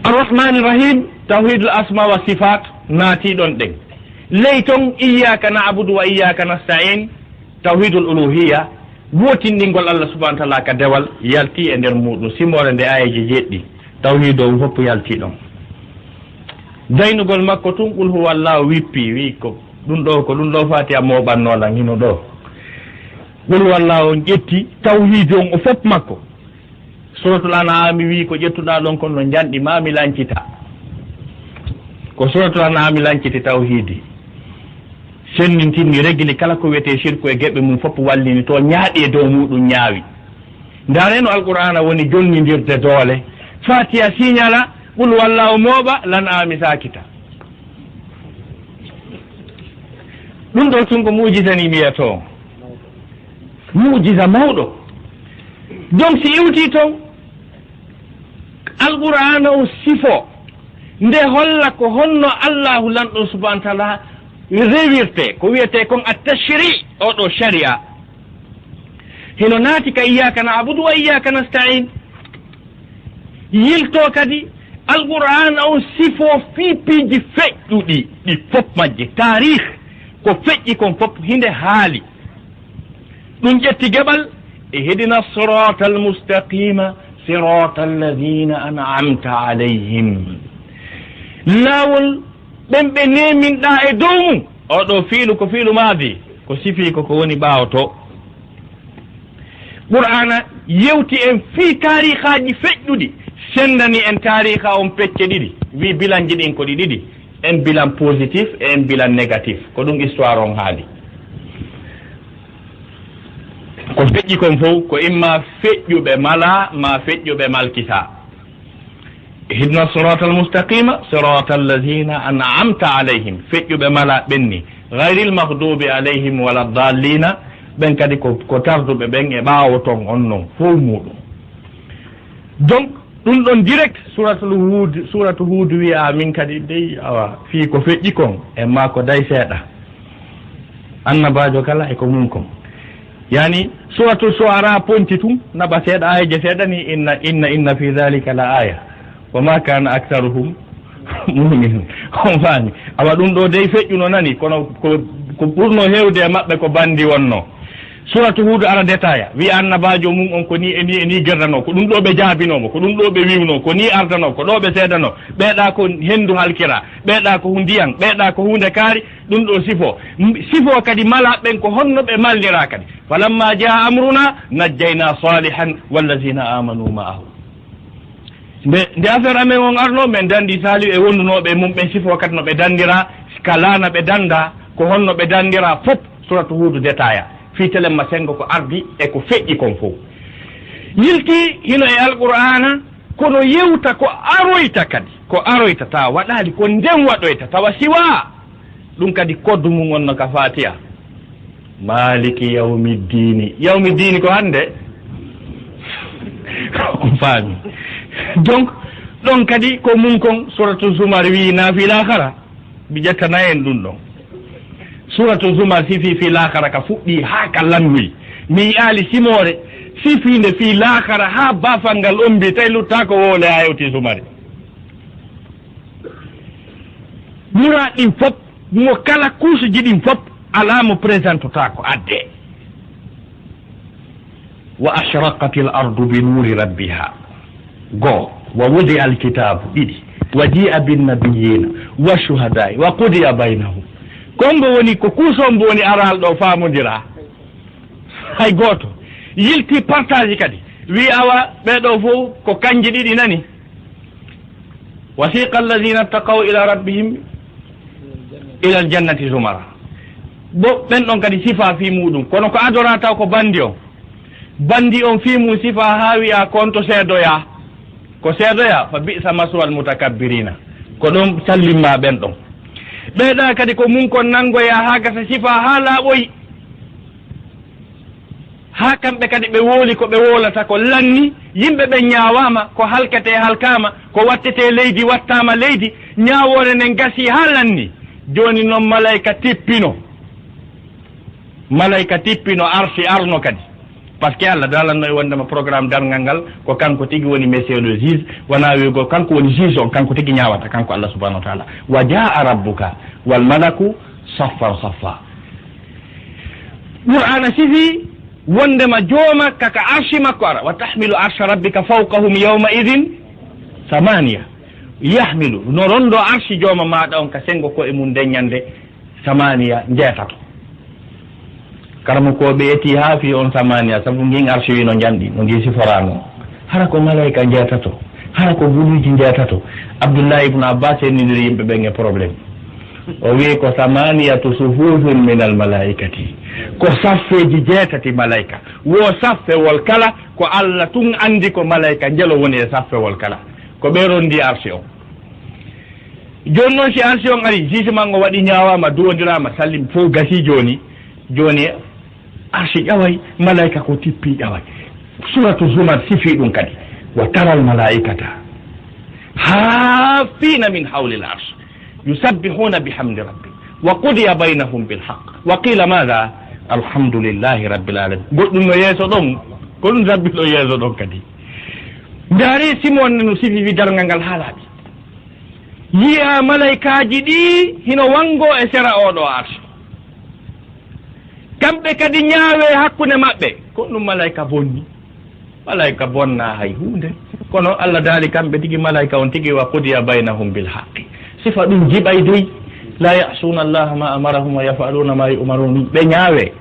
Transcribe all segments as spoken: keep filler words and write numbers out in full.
Arrahmani Rahim, tawhidul asma wa sifat, naati ɗon ɗen. Ley ton, iyyaka na'budu wa iyyaka nasta'in, tawhidul uluhiyya, wootinɗingol Allah subhanahu wa ta'ala ka dewal, yalti e nder muɗum. Simoore nde ayeeje jeɗɗi, tawhido on fof yalti ɗon. Daynugol makko tun, qul huwallahu wippi, wi ko ɗum ɗo, ko ɗum ɗo Fatiha mooɓannoo lan hino ɗo. Qul huwallahu on ƴetti tawhido on o fof makko. Suratul An'am wi ko ƴettuɗaa ɗon kon no njanɗi ma mi lancita. Ko Suratul An'am lanciti tawhidi. Sennintinni, regili kala ko wiyetee shirku e geɓe mum fof, wallini to ñaaɗi e dow muɗum ñaawi. Ndaaree no Alqur'aana woni jonnindirde doole. Fatiha siñala, qul huwallahu mooɓa, lan aami saakita. Ɗum ɗo tun ko mu'jiza ni mi wiyatoo. Mu'jiza mawɗo. Donc si iwtii ton, Alqur'aana o sifo nde holla ko honno Allahu lanɗo subhanahu wa ta'ala rewirte ko wiyetee kon at-tashri', o ɗo sharia. Hino naati ka iyyaka na'budu wa iyyaka nasta'in. Yilto kadi Alqur'aana on sifo fii piiji feƴƴuɗi, ɗi fof majje, taarih, ko feƴƴi kon fof hinde haali. Ɗum ƴetti geɓal, ihdina siratal mustaqima, siratal ladina an'amta alayhim. Laawol ɓen ɓe neeminɗaa e dow mum. Oo ɗoo fiilu ko fiilu maadi, ko sifii ko ko woni ɓaawo to. Qur'aana yewti en fii taariikaaji feƴƴuɗi, senndani en taariika on pecce ɗiɗi, wii bilanji ɗin ko ɗi ɗiɗi, en bilan positif e en bilan négatif. Ko ɗum histoire on haali. Ko feƴƴi kon fow, ko imma feƴƴuɓe malaa, maa feƴƴuɓe malkitaa. Ihdina siratal mustaqima, siratal ladina an'amta alayhim. Feƴƴuɓe malaa ɓen ni. Ghayril maghdubi alayhim wala dallina. Ɓen kadi ko, ko tarduɓe ɓen e ɓaawo ton on non, fow muɗum. Donc, ɗum ɗon direct, suratul Hud, suratu Hud wi'a min kadi dey, awa, fii ko feƴƴi kon, e maa ko day seeɗa. Annabaajo kala e ko mum kon. Yani, suratu Shu'ara ponti tun, naɓa seeɗa, aayeeje seeɗa ni, inna, inna, inna fi dhalika la aya. Wa ma kana aktharuhum mu'minin. On faami. Awa ɗum ɗo dey feƴƴuno nani, kono ko, ko ɓurno heewde e maɓɓe ko bandi wonno. Suratu Hud ara detaya, wi annabaajo mum on ko ni e ni e ni gerdano, ko ɗum ɗo ɓe jaabinoo mo, ko ɗum ɗo ɓe wiwnoo, ko ni ardanoo, ko ɗo ɓe seedanoo. Ɓeeɗa ko hendu halkira, ɓeeɗa ko hu-, ndiyan, ɓeeɗa ko huunde kaari, ɗum ɗo sifo. M-, sifo kadi malaa ɓen ko honno ɓe malnira kadi. Falamma jaa amruna najjayna salihan wallazina amanu ma'ahu. Nde, nde affaire amen on arno, men dandi Salihu e wondunooɓe e mum ɓen sifo kadi no ɓe dandira, ka laana ɓe danda, ko honno ɓe dandira, fof suratu Huudu detaya. Fii telemma sengo ko ardi e ko feƴƴi kon fof. Yilti hino e Alqur'aana, kono yewta ko aroyta kadi, ko aroyta tawa waɗaali, ko nden waɗoyta tawa siwaa. Ɗum kadi koddu mum on no ka Fatiha. Maliki yawmi ddiini. Yawmi ddiini ko hannde? On faami. Donc, ɗon kadi ko mum kon, suratu Zumar wi na fii laakara. Mi ƴettana en ɗum ɗon. Suratu Zumar sifi fii laakara ka fuɗɗi haa ka lannoyi. Mi yi'aali simoore sifiinde fii laakara haa baafal ngal ombi, tawi luttaako wowle haa hewti Zumari. Muraaɗ ɗin fof, mo kala kuusuji ɗin fof, alaa mo présentota ko adde. Wa ashraqatil ardu bi nuuri rabbiha. Goo, wa wudi al kitaabu, ɗiɗi. Wa ji'a bin nabiyyiina, wa shuhadaa'i, wa qudiya baynahum. Ko mbo woni, ko kuuso mbo woni araal ɗo faamondira. Hay gooto. Yilti partage kadi. Wi awa, ɓee ɗo fof ko kanji ɗiɗi nani. Wasiqa alladhina ittaqaw ila rabbihim ila aljannati zumara. Bo ɓen ɗon kadi sifa fii muɗum. Kono ko adora taw ko bandi on. Bandi on fii mum sifa haa wi'a ko on to seedoya. Ko seedoya, fa bi'sa maswal mutakabbirina. Ko ɗon sallimma ɓen ɗon. Ɓeeɗa kadi ko mun kon nangoya haa gasa sifa haa laaɓoyi. Haa kamɓe kadi ɓe wooli ko ɓe woolata ko lanni, yimɓe ɓen ñaawaama, ko halketee halkaama, ko wattetee leydi wattaama leydi, ñaawoore nden gasii haa lanni. Jooni non malayka tippino. Malayka tippino arsi arno kadi. Parce que Allah daalanno e wondema programme darngal ngal ko kanko tigi woni monsieur le juge, wona wi'ugol kanko woni juge on, kanko tigi ñaawata, kanko Allah subhanahu wa taala. Wa jaa rabbuka wal malaku saffan saffa. Qur'ana sifi wondema jooma ka ka arshi makko ara. Wa tahmilu arsha rabbika fawqahum yawma idhin samaniya. Yahmilu, no rondo arshi jooma maɗa on ka sengo ko e mum nden ñande samaniya njeetato. Karamokooɓe eti haa fii on samaniya, sabu ngin arshi wi no njanɗi, no ngi siforaano. Hara ko malayka njeetato, hara ko guluuji njeetato. Abdullahi ibn Abbas hennindiri yimɓe ɓen e problème. O wi'i ko samaniyatu sufufin min al malaikati. Ko saffeeji jeetati malayka. Wo saffewol kala, ko Allah tun andi ko malayka njelo woni e saffewol kala. Ko ɓe rondi arshi on. Jooni noon, si arshi on ari, jugement o waɗi, ñaawaama, duwondiraama, sallim, fof gasii jooni. Jooni arshi ƴaway, malaika ko tippi ƴaway. Suratu Zumar sifi ɗum kadi. Wa taral malaikata haffina min hawlil arsh. Yusabbihuna bihamdi rabbi. Wa qudiya baynahum bil haqq. Wa qila madha? Alhamdulillahi rabbil alamin. Goɗɗum no yeeso ɗon, ko ɗum sabbi ɗo yeeso ɗon kadi. Ndaari Simon no sifi wi darngal ngal haa laaɓi. Yi'a malaykaaji ɗi hino wanngoo e sera oo ɗoo arsh. Kamɓe kadi ñaawee hakkunde maɓɓe. Ko ɗum malayka bonni? Malayka bonnaa hay huunde. Kono Allah daali kamɓe tigi malayka on tigi, "Wa qudiya baynahum bil haqqi." Sifa ɗum jiɓay dey. "La ya'suna Allaha ma amarahum wa yaf'aluna ma yu'marun." Ɓe ñaawee.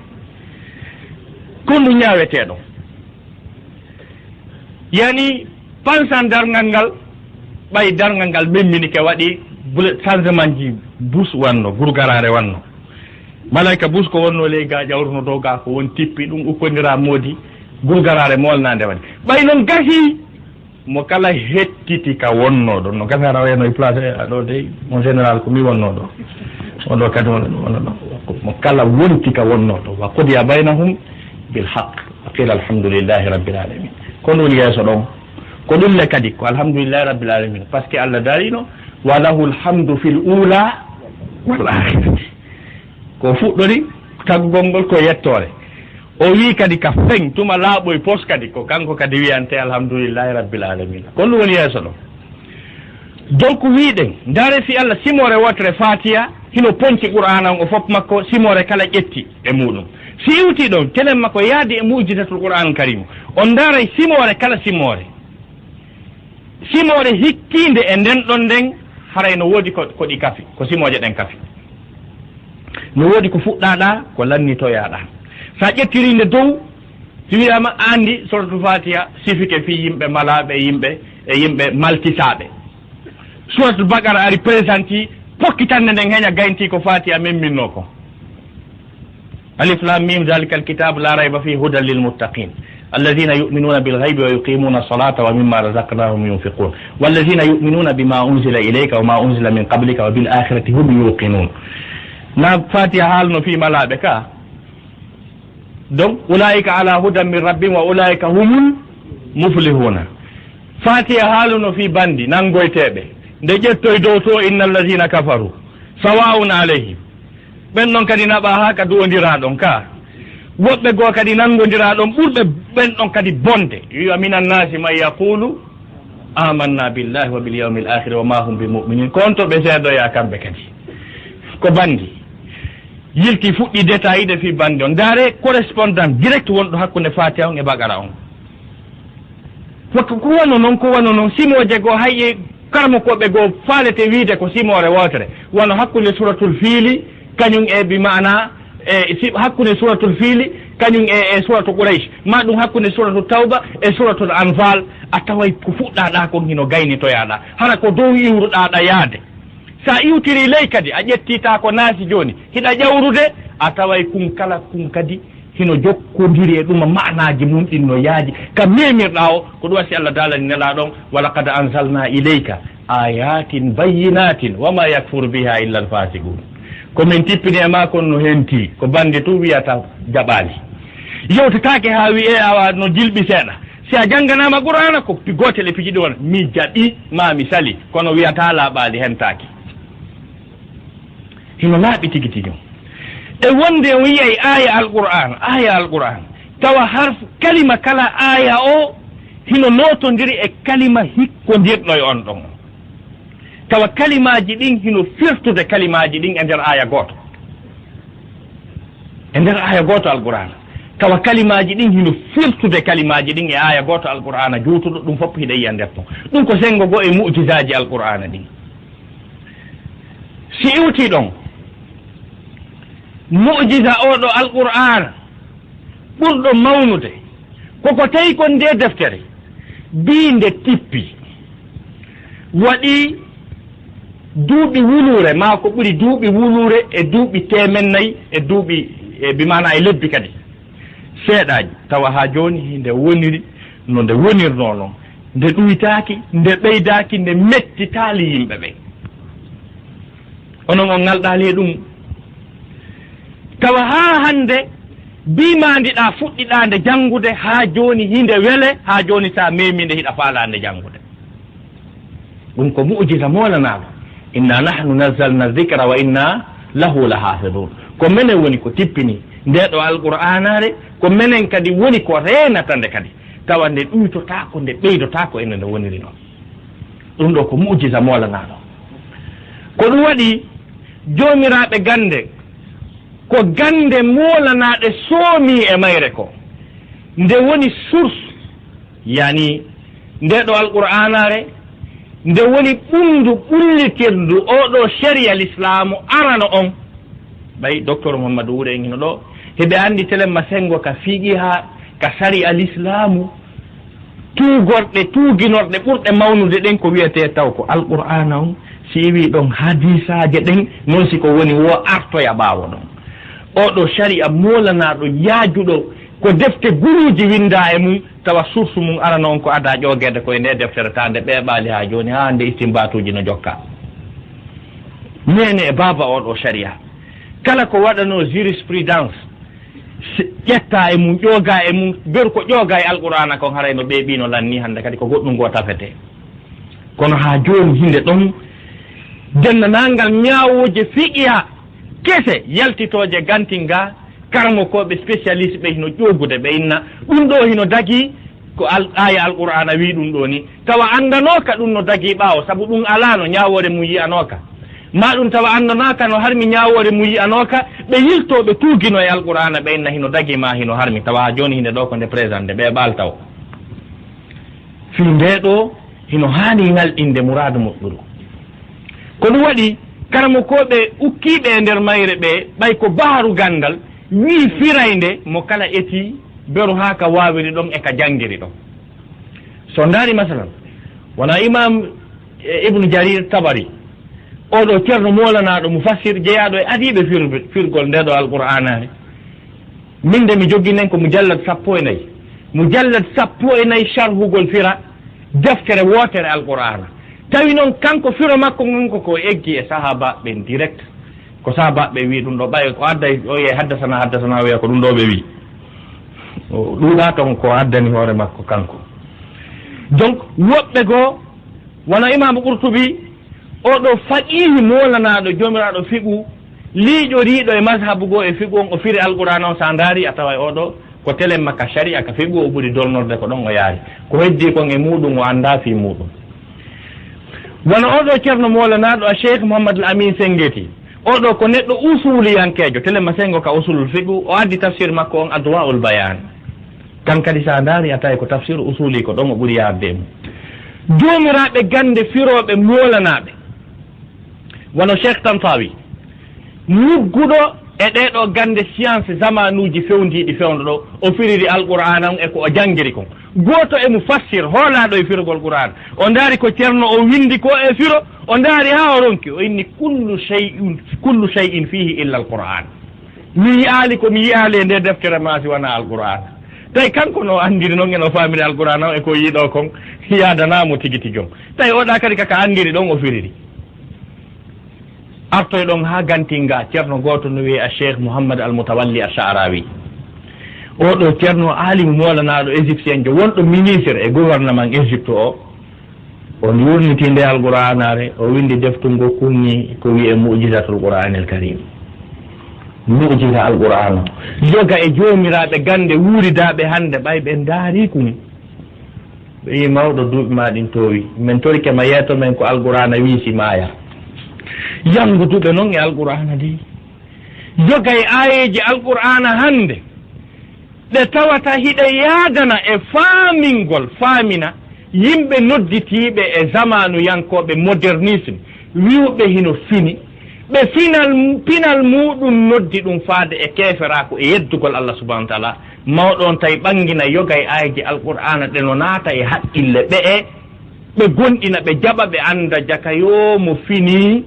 Ko ɗum ñaaweteeɗo. Yani, pansan darngal ngal, ɓay darngal ngal memminike, waɗi bule-, changement ji, bus wanno, gurgaraare wanno. Malayka bus ko wonno ley ga ƴawruno dow ga ko won tippi, ɗum ukkondiraa moodi, gurgaraare molnaande waɗi. Ɓay non gasi, mo kala hettiti ka wonno ɗon, no gasi hara wayno e place aɗo dey, mon général ko mi wonno ɗo. On ɗo kadi wonno ɗo. Mo kala wonti ka wonno ɗo. Wa qudiya baynahum bil haqq. Wa qila alhamdulillahi rabbil alamin. Ko ɗum woni yeeso ɗon. Ko ɗum le kadi ko alhamdulillahi rabbil alamin. Parce que Allah darino, "Wa lahul hamdu fil ula wal akhirati." Ko fuɗɗori taggugol ngol ko yettoore. O wii kadi ka feŋ tuma laaɓoy pos kadi ko kanko kadi wiyante alhamdulillahi rabbil alamin. Ko ɗum woni yeeso ɗon. Donc, wiɗen, ndaare fii Allah simoore wootere Faatiya, hino ponci Qur'aana on o fof makko, simoore kala ƴetti e muɗum. Si iwti ɗon, telen makko yaadi e mu'jizatul Qur'aan Kariim. On ndaaray simoore kala simoore. Simoore hikkiinde e nden ɗon nden, haray no woodi ko, ko ɗi kafi, ko simooje ɗen kafi. No woodi ko fuɗɗaaɗaa, ko lannitoyaaɗaa. Sa ƴettirii nde dow, si wiyaama, a anndi Suratul Faatiha sifike fii yimɓe malaaɓe, yimɓe, e yimɓe malkisaaɓe. Suratul Baqara ari présenté pokkitannde nden heña gayntii ko Faatiha memminnoo ko. Alif Lam Mim, ذلك الكتاب لا ريب فيه هدى للمتقين الذين يؤمنون بالغيب ويقيمون الصلاة ومما رزقناهم ينفقون والذين يؤمنون بما أنزل إليك وما أنزل من قبلك وبالآخرة هم يوقنون. Na Faatiha haalno fii malaaɓe ka. Donc, أولئك على هدى من ربهم وأولئك هم المفلحون. Faatiha haaluno fii banndi nanngoyteeɓe. Nde ƴettoy dow to, إن الذين كفروا سواء عليهم. Ɓen ɗon kadi naɓaa haa ka duwondiraa ɗon ka. Woɓɓe goo kadi nanngondiraa ɗon ɓurɓe ɓen ɗon kadi bonde. Yo, من الناس من يقول آمنا بالله وباليوم الآخر وما هم بمؤمنين. Ko on to ɓe seedoyaa kamɓe kadi. Ko banndi. Yilti fuɗɗi détail ɗe fii banndi on. Ndaare correspondant direct wonɗo hakkunde Faatiha on e Baqara on. Ko, ko wano non, ko wano non, simooje goo, hay e karamokooɓe goo faalete wiide ko simoore wootere, wano hakkunde Suratul Fiili, kañum e bi maana, e si, hakkunde Suratul Fiili, kañum e, e Suratu Quraysh, maa ɗum hakkunde Suratu Tawba e Suratul Anfal, a taway ko fuɗɗaaɗaa kon hino gaynitoyaaɗaa, hara ko dow iwruɗaa ɗa yaade. Sa iwtirii ley kadi, a ƴettii taa ko naasi jooni, hiɗa ƴawrude, a taway kun kala kun kadi hino jokkondiri e ɗuma, maanaaji mum ɗin no yaaji. Ka memirɗaa o, ko ɗum wasi Allah daalani Nelaaɗo on, "ولقد أنزلنا إليك آيات بينات وما يكفر بها إلا الفاسقون." Ko min tippini e maa kon no hentii, ko banndi tun wiyata jaɓaali. Yewtetaake haa wi'ee awa no jilɓi seeɗa. Si a jannganaama Qur'aana, ko pi-, gootel e piiji ɗi wona, mi jaɓi, maa mi sali, kono wiyata laaɓaali hentaaki. Hino laaɓi tigi tigi. E wonde o yi'ay aaya Alqur'aana, aaya Alqur'aana, Tawa harf kalima kala aaya o hino nootondiri e kalima hikkondirɗo e on ɗon. Tawa kalimaaji ɗin hino firtude kalimaaji ɗin e nder aaya gooto. E nder aaya gooto Alqur'aana. Tawa kalimaaji ɗin hino firtude kalimaaji ɗin e aaya gooto Alqur'aana juutuɗo, ɗum fof hiɗa yiya nder ton. Ɗum ko senngo goo e mu'jizaaji Alqur'aana ɗin. Si iwtii ɗon, mu'jiza oo ɗoo Alqur'aana ɓurɗo mawnude, ko ko tawi kon ndee deftere biinde tippi, waɗi duuɓi wuluure, maa ko ɓuri duuɓi wuluure e duuɓi teemen nayi e duuɓi, e bi maanaa e lebbi kadi seeɗaaji, tawa haa jooni nde woniri no nde wonirnoo non, nde ɗuytaaki, nde ɓeydaaki, nde mettitaali yimɓe ɓen. Onon on ŋalɗaali e ɗum. Tawa haa hannde, biimaandi ɗaa fuɗɗiɗaa nde janngude, haa jooni hinde wele, haa jooni sa meemi nde hiɗa faalaa nde janngude. Ɗum ko mu'jiza moolanaaɗo. "Inna nahnu nazzalna dhikra wa inna lahu lahafidhun." Ko menen woni ko tippini ndee ɗoo Alqur'aanaare, ko menen kadi woni ko reenata nde kadi. Tawa nde ɗuytotaako, nde ɓeydotaako eno nde woniri non. Ɗum ɗoo ko mu'jiza moolanaaɗo. Ko ɗum waɗi joomiraaɓe gannde, ko gannde moolanaaɗe soomii e mayre ko. Nde woni source, yani, ndee ɗoo Alqur'aanaare, nde woni ɓunndu ɓullitirndu oo ɗoo shari'a lislaamu arano on. Ɓay Docteur Muhammadu Wure en hino ɗoo, hiɓe anndi telemma senngo ka fiqiha, ka shari'a lislaamu, tuugorɗe, tuuginorɗe ɓurɗe mawnude ɗen ko wiyetee taw ko Alqur'aana on, si iwii ɗon hadiisaaje ɗen, non si ko woni woo artoya ɓaawo ɗon. Oo ɗoo shari'a moolanaaɗo yaajuɗo, ko defte guluuji winndaa e mum, tawa source mum arano on ko adaa ƴoogeede ko e ndee deftere, taa nde ɓeeɓaali haa jooni, haa hannde istinbaatuuji no jokkaa. Neene e baaba oo ɗoo shari'a, kala ko waɗanoo jurisprudence, s-, ƴettaa e mum, ƴoogaa e mum, beru ko ƴoogaa e Alqur'aana kon, haray no ɓeeɓii, no lannii, hannde kadi ko goɗɗum goo tafetee. Kono haa jooni hinde ɗon denndaangal ñaawooje fiqiha kese yaltitooje gantin ga, karamokooɓe spécialiste ɓe hino ƴoogude ɓe inna, ɗum ɗoo hino dagii ko al-, aaya Alqur'aana wii ɗum ɗoo ni, tawa anndanooka ɗum no dagii ɓaawo, sabu ɗum alaano ñaawoore mum yi'anooka. Maa ɗum tawa anndanooka no harmi ñaawoore mum yi'anooka, ɓe yiltoo ɓe tuugino e Alqur'aana ɓe inna hino dagii maa hino harmi, tawa haa jooni hinde ɗoo ko nde présent nde ɓeeɓaali taw. Fii ndee ɗoo hino haani ŋalɗinde muraadu moƴƴuru. Ko ɗum waɗi karamokooɓe ukkiiɓe e nder mayre ɓee, ɓay ko baharu ganndal, wii firaynde mo kala etii, beru haa ka waawiri ɗon e ka janngiri ɗon. So ndaari masalan, wona Imaam, e, Ibnu Jarir Tabari, oo ɗoo ceerno moolanaaɗo mufassir jeyaaɗo e adiiɓe fir-, firgol ndee ɗoo Alqur'aanaare. Min de mi jogii nen ko mujallad sappo e nayi. Mujallad sappo e nayi sharhugol fira deftere wootere Alqur'aana. Tawi non kanko firo makko ngon ko ko eggi e sahaabaaɓe ɓen direct. Ko sahaabaaɓe ɓe wii ɗum ɗoo, ɓay ko adday o wiya haddasana, haddasana, wiya ko ɗum ɗoo ɓe wii. O ɗuuɗaa ton ko addani hoore makko kanko. Donc, woɓɓe goo, wano Imaamu Qurtubi, oo ɗoo faqiihi moolanaaɗo joomiraaɗo fiqhu, liiƴoriiɗo e mazhabu goo e fiqhu on, o firi Alqur'aana on, sa ndaari a taway oo ɗoo ko telemma ka shari'a, ka fiqhu, o ɓuri dolnorde ko ɗon o yaari. Ko heddii kon e muuɗum o anndaa fii muuɗum. Wano oo ɗoo ceerno moolanaaɗo a Cheikh Mouhamadul Amin Sengeti, oo ɗoo ko neɗɗo usuliyankeejo, telemma senngo ka usulul fiqhu, o addi tafsir makko on Adwa'ul Bayaan. Kan kadi sa ndaari a taway ko tafsir usuli ko ɗon o ɓuri yaarde e mum. Joomiraaɓe gannde firooɓe moolanaaɓe, wano Cheikh Tantawi, lugguɗo e ɗee ɗoo gannde science zamanuuji fewndiiɗi fewndo ɗoo, o firiri Alqur'aana on e ko o janngiri kon. Gooto e mufassir hoolaaɗo e firugol Qur'aan, o ndaari ko ceerno o winndi ko e firo, o ndaari haa o ronki, o inni, "Kullu shay'in, kullu shay'in fihi illa al-Qur'aan." Mi yi'aali ko mi yi'aali e ndee deftere maa si wanaa Alqur'aana. Tawi kanko no anndiri non e no faamiri Alqur'aana on e ko yi'i ɗoo kon, yaadanaa mo tigi tigi on. Tawi oo ɗaa kadi kaka anndiri ɗon o firiri. Artoyɗon haa gantinga, ceerno gooto no wiyee a Cheikh Mouhammad Al Mutawalli Al Sha'rawi. Oo ɗoo ceerno aalimu moolanaaɗo égyptienjo, wonɗo ministre e gouvernement Égypte o. On yurnitii nde Alqur'aanaare, o winndi deftu ngo kunni ko wiyee Mu'jizatul Qur'aanil Kariim. Mu'jiza Alqur'aana. Yoga e joomiraaɓe gannde wuuridaaɓe hannde, ɓay ɓe ndaari kun. Ɓe yi mawɗo duuɓi maa ɗin toowi. Men torike ma yeeto men ko Alqur'aana wii si maaya. Yannguduɓe non e Alqur'aana di. Yoga e aayeeji Alqur'aana hannde. Ɗe tawata hiɗe yaadana e faamingol, faamina yimɓe nodditiiɓe e zamaanuyankooɓe modernisme, wi'uɓe hino fini, ɓe final, pinal muuɗum noddi ɗum faade e keeferaaku e yeddugol Allah subhanahu wa taala. Mawɗo on tawi ɓangina yoga e aayeeji Alqur'aana ɗe no naata e haqqille ɓe'e, ɓe gomɗina, ɓe jaɓa, ɓe annda jaka yoo mo finii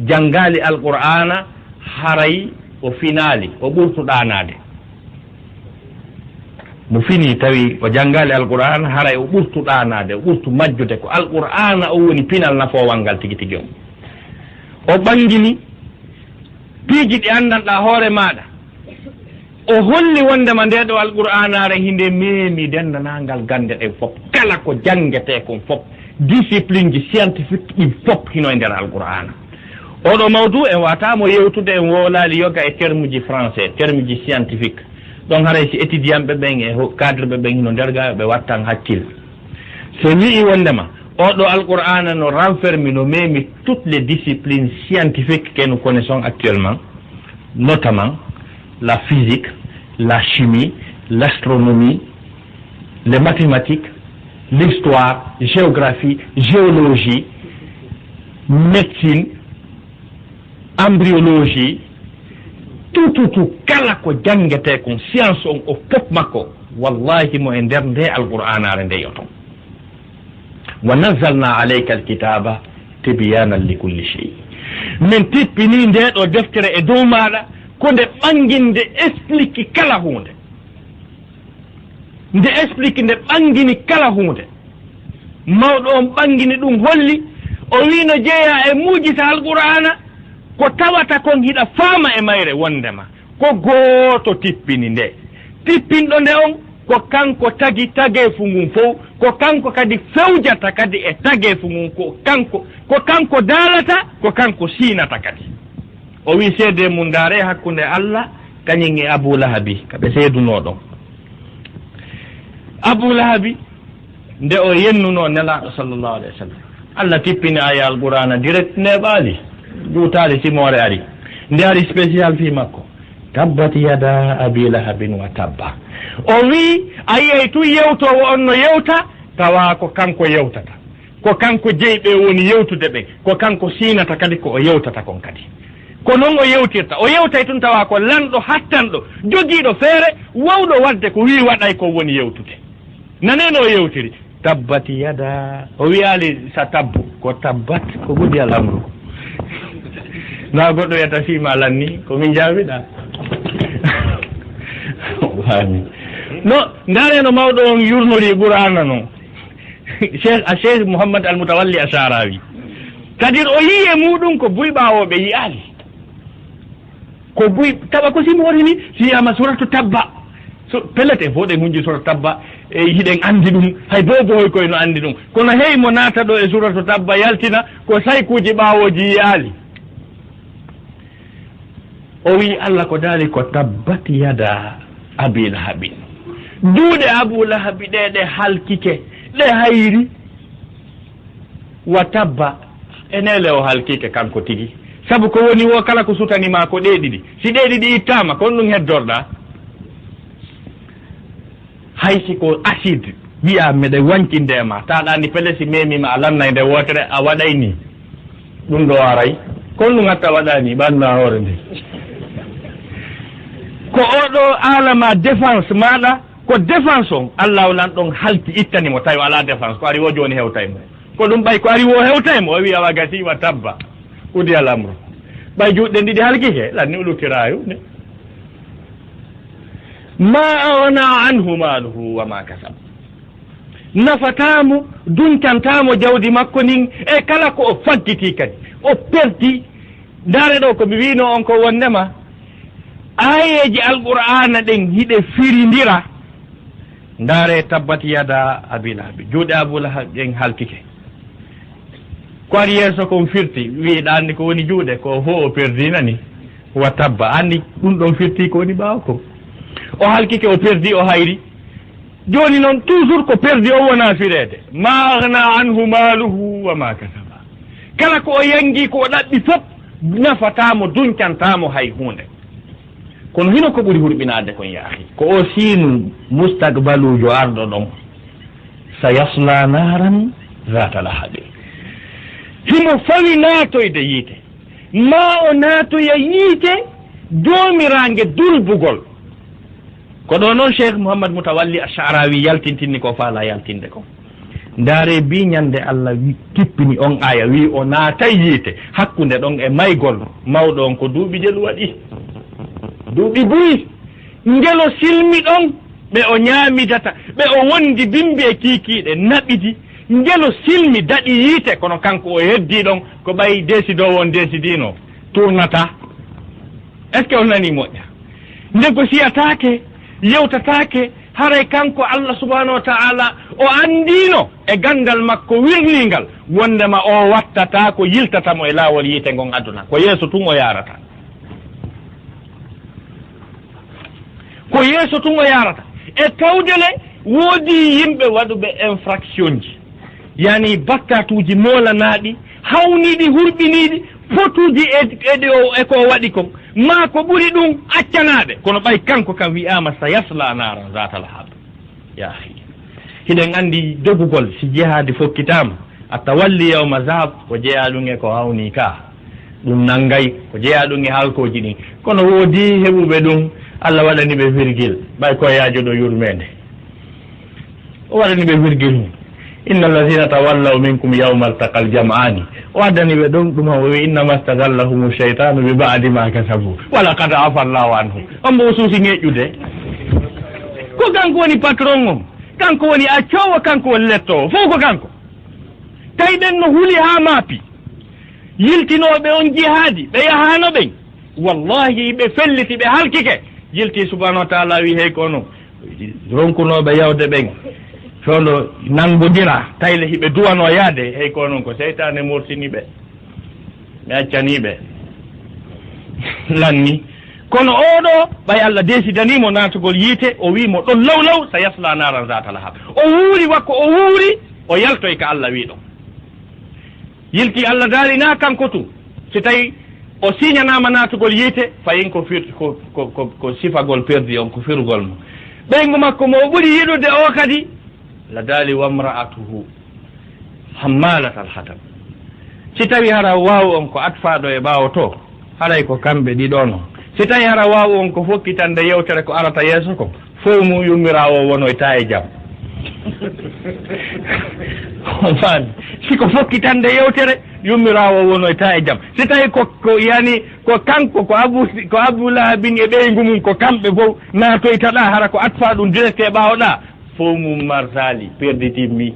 janngaali Alqur'aana, haray o finaali, o ɓurtu ɗaanaade. Mo fini tawi o janngaali Alqur'aana, haray o ɓurtu ɗaanaade, o ɓurtu majjude. Ko Alqur'aana o woni pinal nafoowal ngal tigi tigi on. O ɓanngini piiji ɗi anndanɗaa hoore maaɗa. O holli wonndema ndee ɗoo Alqur'aanaare hinde meemi denndaangal gannde ɗen fof. Kala ko janngetee kon fof, discipline ji scientifique ɗin fof hino e nder Alqur'aana. Oɗo mawdu en wata mo yewtude, en wowlali yoga e terme ji français, terme ji scientifique. Ɗon haray si étudiant ɓe ɓen e ho-, cadre ɓe ɓen hino nder ga, ɓe wattan hakkil. So wi'i wondema oɗo Alqur'aana no renfermi, no memi toutes les disciplines scientifiques que nous connaissons actuellement, notamment la physique, la chimie, l'astronomie, les mathématiques, l'histoire, géographie, géologie, médecine, embryologie, tout, tout, tout, kala ko janngetee kon, science on o pop makko, wallahi mo e nder nde Alqur'aanaare nde yoto. Wa nazzalna alayka alkitaba tibyanan li kulli shay. Min tippini nde ɗoo deftere e dow maaɗa, ko nde ɓannginde, explique kala huunde. Nde explique, nde ɓanngini kala huunde. Mawɗo on ɓanngini ɗum, holli, o wi no jeyaa e mu'jiza Alqur'aana, ko tawata kon hiɗa faama e mayre wondema ko gooto tippini nde. Tippinɗo nde on ko kanko tagi tageefu ngun fow, ko kanko kadi fewjata kadi e tageefu ngun, ko kanko, ko kanko daalata, ko kanko siinata kadi. O wi seedee mun, ndaaree hakkunde Allah kañum e Abu Lahabi, ka ɓe seedunoo ɗon. Abu Lahabi, nde o yennunoo Nelaaɗo sallallahu alayhi wa sallam, Allah tippini aaya Alqur'aana direct, neeɓaali, juutaali, simoore ari. Nde ari spécial fii makko, tabbat yada abi lahabin wa tabba. O wi, a yi'ay tun yewtoowo on no yewta, tawa ko kanko yewtata. Ko kanko jeyi ɓe woni yewtude ɓe, ko kanko siinata kadi ko o yewtata kon kadi. Ko non o yewtirta. O yewtay tun tawa ko lanɗo hattanɗo, jogiiɗo feere, wawɗo waɗde ko wii waɗay ko woni yewtude. Nanee no o yewtiri. Tabbat yada. O wiyaali sa tabbu. Ko tabbat, ko qudiya al amru. Na goɗɗo wiyata fii ma lanni, ko min jaabiɗa. Waami. No, ndaaree no mawɗo on yurnori Qur'aana non. Cheikh, a Cheikh Mouhammad Al Mutawalli Asharawi. Kadir o yii e muɗum ko buy ɓaawooɓe yi'aali. Ko buy, tawa ko si moori ni, si yi'aama suratu Tabba. So, pellet en fof ɗen hunji suratu Tabba, e hiɗen anndi ɗum, hay boobo hoy koy no anndi ɗum. Kono hey mo naata ɗo e suratu Tabba yaltina, ko saykuuji ɓaawooji yi'aali. O wi'i Allah ko daali ko tabbat yada abi lahabin. Juuɗe Abu Lahabi ɗe, ɗe halkike, ɗe hayri. Wa tabba, e neele o halkike kanko tigi. Sabu ko woni wo kala ko sutani ma ko ɗe ɗiɗi. Si ɗe ɗiɗi ittaama, kon ɗum heddorɗa. Hay si ko acide, wi'a miɗa wancinde e ma, taɗa ni pele si memi ma a lannay nde wotere, a waɗay ni. Ɗum ɗo aray. Kon ɗum hatta waɗani, ɓanna hoore nde. Ko oɗo alama défense maɗa, ko défense on, Allah o lan ɗon halki ittani mo, tawi o ala défense, ko ari wo joni hewtay mo. Ko ɗum ɓay ko ari wo hewtay mo, o wi awa gasi wa tabba. Kudi al amru. Ɓay juɗɗen ɗiɗi halkike, lan ni o luttirayo. Ma aghna anhu maluhu wa ma kasab. Nafataa mo, duncanta mo jawdi makko ndin e kala ko o faggiti kadi. O perti. Ndaare ɗo ko mi wiino on ko wondema aayeeji Alqur'aana ɗen hiɗe firindira. Ndaare tabbat yada Abi Lahabi. Juuɗe Abu Lahab ɗen halkike. Ko ari yeeso kon firti, wi'i ɗa anndi ko woni juuɗe, ko fof o perdi nani. Wa tabba, anndi ɗum ɗon firti ko woni ɓaawo ko. O halkike, o perdi, o hayri. Jooni noon, toujours ko perdi o wona fireede. Ma aghna anhu maluhu wa ma kasaba. Kala ko o yangi, ko o ɗaɓɓi fof, nafataa mo, duncantaa mo hay huunde. Kono hino ko ɓuri hurɓinaade kon, ya akhi, ko o siinu mustaqbaluujo arɗo ɗon. Sayasla naran zata lahabi. Himo fawi naatoyde yiite. Ma o naatoya yiite joomiraange dulbugol. Ko ɗo noon Cheikh Mouhammad Moutawalli Ash'arawi yaltintinni ko faala yaltinde ko. Ndaare bi ñande Allah wi-, tippini on aya, wi o naatay yiite hakkunde ɗon e maygol mawɗo on, ko duuɓi jelu waɗi. Duuɓi buy. Ngelo silmi ɗon, ɓe o ñaamidata, ɓe o wondi bimbi e kiikiiɗe, naɓidi. Ngelo silmi, daɗi yiite, kono kanko o heddii ɗon, ko ɓay desidoowo on desidino, tournata. Est-ce que on nanii moƴƴa? Négociataake, yewtataake, haray kanko Allah subhanahu wa ta'ala o anndino e ganndal makko wirniingal, wondema o wattataa ko yiltata mo e laawol yiite ngon aduna. Ko yeeso tun o yaarata. Ko yeeso tun o yaarata. E tawde le, woodi yimɓe waɗuɓe infraction ji, yani bakkatuuji moolanaaɗi, hawniiɗi, hurɓiniiɗi, fotuuji e, e ɗi o, e ko o waɗi kon, maa ko ɓuri ɗum accanaaɓe. Kono ɓay kanko kam wi'aama, "Sayasla naaran zaata lahab." Ya akhi. Hiɗen anndi dogugol, si jihaadi fokkitaama, a tawalli yawma zahab, ko jeyaa ɗum e ko hawni ka. Ɗum nanngay, ko jeyaa ɗum e halkooji ɗin. Kono woodi heɓuɓe ɗum, Allah waɗani ɓe virgule, ɓay ko yaajo ɗo yurmeende. O waɗani ɓe virgule mum. "Inna allazina tawallaw minkum yawma altaqal jam'ani." O addani ɓe ɗum, ɗum o wi, "Innama stazallahum shaytanu bi ba'di ma kasabu. Wa laqad afa Allahu anhum." On mbo o suusi ŋeƴƴude. Ko kanko woni patron on. Kanko woni accoowo, kanko woni lettoowo. Fof ko kanko. Tawi ɓen no huli haa maapi. Yiltinooɓe on jihaadi, ɓe yahaano ɓen. Wallahi, ɓe felliti, ɓe halkike. Yilti subhanahu wa ta'ala wi, "Hey ko onon ronkunooɓe yawde ɓen, fewndo nanngondira, tayle hiɓe duwanoo yaade, hey ko onon ko seytaane mortini ɓe. Mi accanii ɓe." Lanni. Kono oo ɗoo, ɓay Allah desidanii mo naatugol yiite, o wii mo ɗon law law, "Sayasla naaran zaata lahab." O wuuri, wakko o wuuri, o yaltoy ka Allah wii ɗon. Yilti Allah daali naa kanko tun. Si tawi o siñanaama naatugol yiite, fayin ko fir-, ko, ko, ko, ko sifagol perdi on, ko firugol mo. Ɓeyngu makko mo o ɓuri yiɗude o kadi, la daali, "Wamra'atuhu hammalatal hatab." Si tawi hara waaw on ko atfaaɗo e ɓaawo to, haray ko kamɓe ɗiɗo non. Si tawi hara waaw on ko fokkitande yewtere ko arata yeeso ko, fow mum yummiraawo wonoyta e jam. On faami? Si ko fokkitande yewtere, yummiraawo wonoyta e jam. Si tawi ko, ko yani, ko kanko, ko Abu, ko Abu Lahabin e ɓeyngu mum, ko kamɓe fow naatoyta ɗa, hara ko atfa ɗum direct e ɓaawo ɗa, fow mum marsaali, perdi timmi.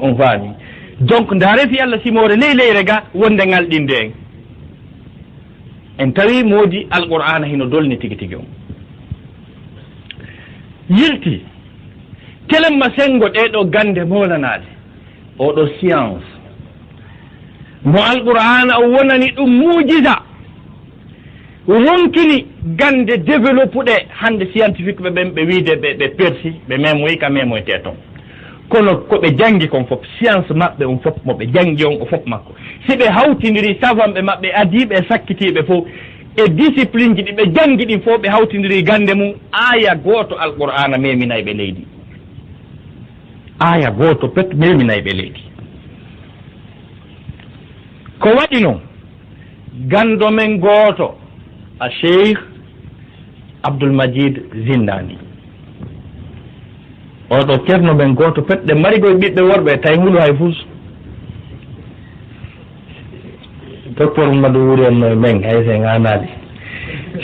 On faami? Donc, ndaare fi Allah simoore ley leyre ga, wonde ngalɗinde en. En tawi moodi Alqur'aana hino dolni tigi tigi on. Yilti, telemma senngo ɗee ɗoo gannde moolanaaɗe, oo ɗoo science, mo Alqur'aana o wonani ɗum muujiza, ronkini gannde développuɗe hannde scientifique ɓe ɓen ɓe wiide ɓe, ɓe persi, ɓe memoyi ka memoytee ton. Kono ko ɓe janngi kon fof, science maɓɓe on fof, mo ɓe janngi on o fof makko. Si ɓe hawtindiri savanɓe maɓɓe adiiɓe e sakkitiiɓe fof, e discipline ji ɗi ɓe janngi ɗin fof, ɓe hawtindiri gannde mum, aaya gooto Alqur'aana meminay ɓe leydi. Aaya gooto pet meminay ɓe leydi. Ko waɗi non? Ganndo men gooto, a Cheikh Abdul Majid Zindani. Oo ɗoo ceerno men gooto pet, ɗe mari koye ɓiɓɓe worɓe, tawi ngulu hay fus. Docteur Mamadou Wuri en no e men, hay sen anaali.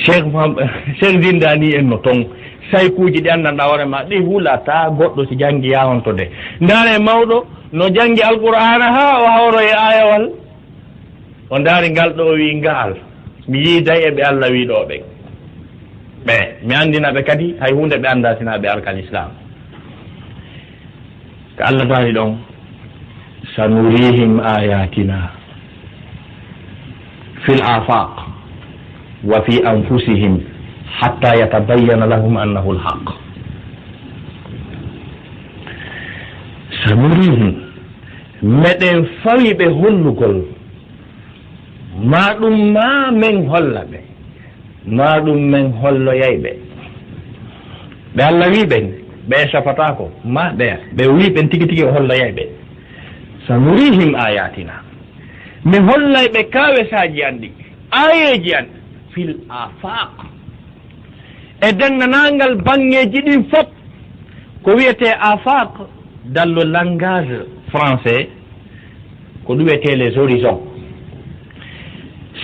Cheikh Mouham-, Cheikh Zindani en no ton. Saykuuji ɗi anndanɗaa hoore ma, ɗi hulataa goɗɗo si janngi yaa on to de. Ndaare mawɗo, no janngi Alqur'aana haa o hawroyi aayawal. O ndaari ngal ɗo, o wi'i, "Ngaal, mi yiiday e ɓe Alla wi'i ɗo ɓen." Ɓe, mi anndina ɓe kadi, hay huunde ɓe anndaa sinaa ɓe arkan Islaam. Ko Alla daali ɗon, "Sanurihim ayatina في الآفاق وفي أنفسهم حتى يتبين لهم أنه الحق. سنريهم. Meɗen fawi ɓe hollugol, ma ɗum ma men holla ɓe, ma ɗum men holloyay ɓe. Ɓe Allah wi ɓen, ɓe safataako, ma ɓe, ɓe wi ɓen tigi tigi o holloyay ɓe. Sanurihim ayatina. Mi hollay ɓe kawesaaji an ɗi, aayeeji an, fil afaq. E denndaangal baŋŋeeji ɗin fof, ko wiyetee afaq, dans le langage français, ko ɗum wiyetee les horizons.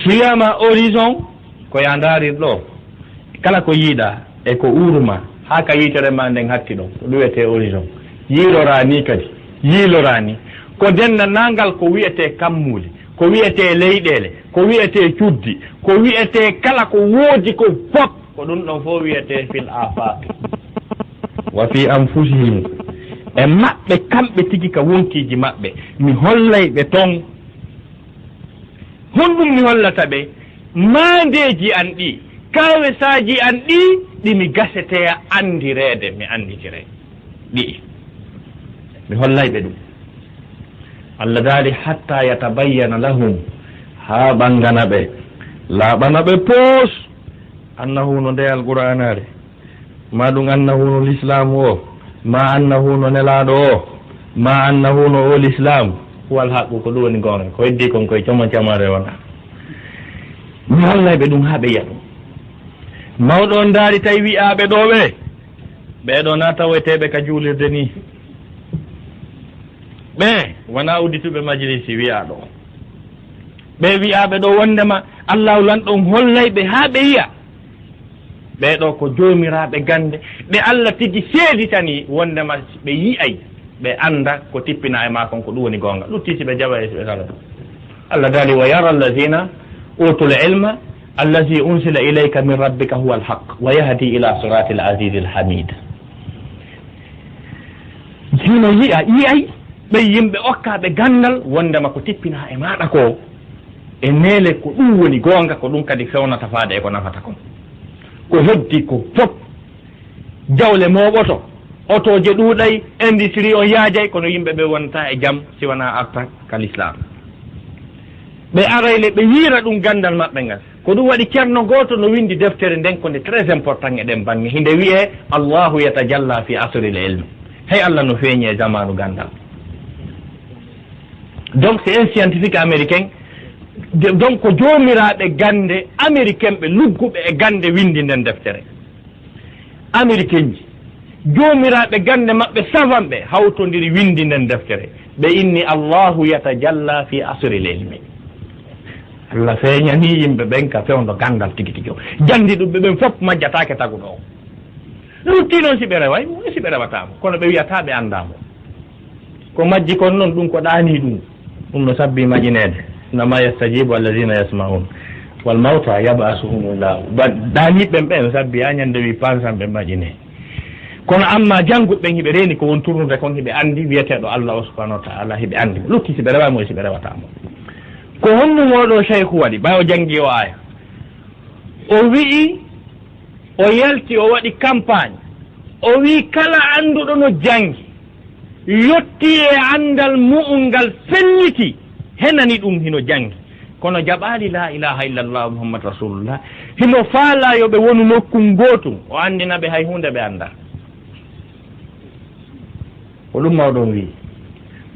Si wiyaama horizon, ko yaa ndaarir ɗo, kala ko yiiɗaa e ko uuruma, haa ka yitere ma nden hatti ɗon, ko ɗum wiyetee horizon. Yiiloraa ni kadi, yiiloraa ni. Ko denndaangal ko wiyetee kammuuli, ko wiyetee leyɗeele, ko wiyetee cuddi, ko wiyetee kala ko woodi ko fof, ko ɗum ɗon fof wiyetee fil afaq. Wa fi anfusihim, e maɓɓe kamɓe tigi ka wonkiiji maɓɓe, mi hollay ɓe ton. Honɗum mi hollata ɓe? Maandeeji an ɗi, kawesaaji an ɗi, ɗi mi gasetee anndireede, mi annditire. Ɗi'i. Mi hollay ɓe ɗum. Allah daali, "Hatta yatabayyana lahum," haa ɓanngana ɓe, laaɓana ɓe poos, annahu no nde Alqur'aanaare, ma ɗum annahu no lislaamu o, ma annahu no nelaaɗo o, ma annahu no o lislaamu, huwal haqqu, ko ɗum woni goonga, ko heddii kon koye coma camare wona. Mi hollay ɓe ɗum haa ɓe yi'a ɗum. Mawɗo on ndaari tawi wi'aaɓe ɗo ɓe, ɓee ɗo na taweteeɓe ka juulirde ni. Ɓe wona uddituɓe majlisi wi'aaɗo. Ɓe wi'aaɓe ɗo wondema Allahu lanɗo on hollay ɓe haa ɓe yi'a. Ɓee ɗo ko joomiraaɓe gannde, ɓe Allah tigi seeditani wondema ɓe yi'ay, ɓe annda ko tippina e maa kon ko ɗum woni goonga. Lutti si ɓe jaɓay, si ɓe kala. Allah daali, "Wa yara allazina utul ilma allazi unsila ilayka min rabbika huwa alhaq, wa yahdi ila siratil azizil hamid." Hino yi'a, yi'ay, ɓe yimɓe okkaaɓe ganndal wondema ko tippinaa e maaɗa ko, e neele ko ɗum woni goonga, ko ɗum kadi fewnata faade e ko nafata kon. Ko heddi ko fof, jawle mooɓoto, otooje ɗuuɗay, industrie on yaajay, kono yimɓe ɓe wonta e jam si wanaa arta ka lislaam. Ɓe arayne ɓe yiira ɗum ganndal maɓɓe ngal. Ko ɗum waɗi ceerno gooto no winndi deftere nden, ko nde très important e ɗen baŋŋe. Hinde wiyee, "Allahu yatajalla fi asril ilmi." Hey, Allah no feeñi e zamaanu ganndal. Donc, c'est un scientifique américain. De-, donc, ko joomiraaɓe gannde américain ɓe lugguɓe e gannde winndi nden deftere. Américain ji, joomiraaɓe gannde maɓɓe, savant ɓe, hawtondiri winndi nden deftere. Ɓe inni, "Allahu yatajalla fi asril ilmi." Allah feeñani yimɓe ɓen ka fewndo ganndal tigi tigi o. Janndiɗuɓe ɓen fof majjataake taguɗo o. Lutti noon si ɓe reway mo, si ɓe rewataa mo. Kono ɓe wi'ataa ɓe anndaa mo. Ko majji kon noon, ɗum ko ɗaanii ɗum. Ɗum no sabbi maƴineede. Innama yastajibu alladina yasmaun. Wal mawta yabasuhumullahu. Ba-, ɗaaniiɓe ɓen ɓe no sabbi haa ñande wi pansan ɓe maƴine. Kono amma jannguɓe ɓen hiɓe reeni ko won turnude kon, hiɓe anndi wiyeteeɗo Allah o subhanahu wa ta'ala, hiɓe anndi mo. Lutti si ɓe rewa mo e si ɓe rewataa mo. Ko honɗum oɗo cheikhu waɗi, ɓay o janngi o aya? O wi'i, o yalti, o waɗi campagne. O wi'i kala annduɗo no janngi, yotti e anndal mu'un ngal felliti, henani ɗum hino janngi. Kono jaɓaali la ilaha illallah Muhammad Rasulullah. Himo faalaa yo ɓe wonu nokkun gootun. O anndina ɓe hay huunde ɓe anndaa. Ko ɗum mawɗo on wi'i.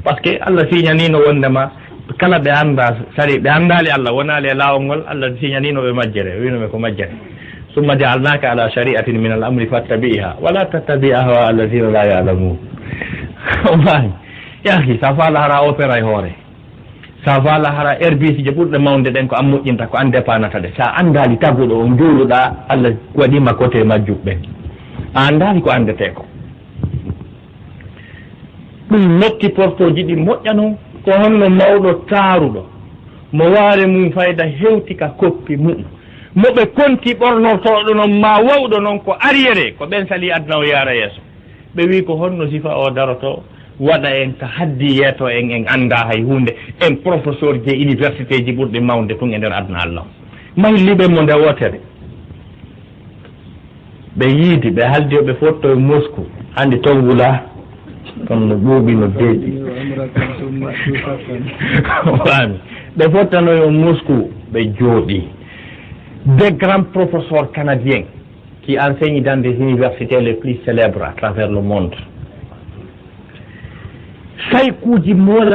Parce que Allah siñaniino wondema kala ɓe annda sari-, ɓe anndaali Allah, wonaali e laawol ngol, Allah siñaniino ɓe majjere, o wiino ɓe ko majjere. Summa ja'alnaka ala shari'atin min al-amri fattabi'ha, wa la tattabi' ahwa alladhina la ya'lamun. O maayi. Yaahi, sa faala hara opéra e hoore. Sa faala hara herbicide je ɓurɗe mawnude ɗen ko an moƴƴinta, ko an depanata ɗe. Sa anndaali taguɗo on juuluɗa, Allah waɗima kote majjuɓe ɓen. A anndaali ko anndetee ko. Ɗum nokki portooji ɗi moƴƴa non, ko honno mawɗo taaruɗo, mo waare mum fayda hewti ka koppi mum, mo ɓe konti ɓornortooɗo non maa wawɗo non ko arriéré, ko ɓen salii aduna o yaara yeeso. Ɓe wi'i, "Ko honno sifa o daroto?" Waɗa en ka haddi yeeto en, en anndaa hay huunde, en professeur je université ji ɓurɗi mawnde tun e nder aduna Allah. Mahilliiɓe mo nde wootere. Ɓe yiidi, ɓe haldi yo ɓe fotto e Moscou. Anndi ton wula, ton no ɓuuɓi, no deeƴi. Waami. Ɓe fottano yo Moscou, ɓe jooɗi. Des grands professeurs canadiens qui enseignent dans des universités les plus célèbres à travers le monde. Saykuuji mola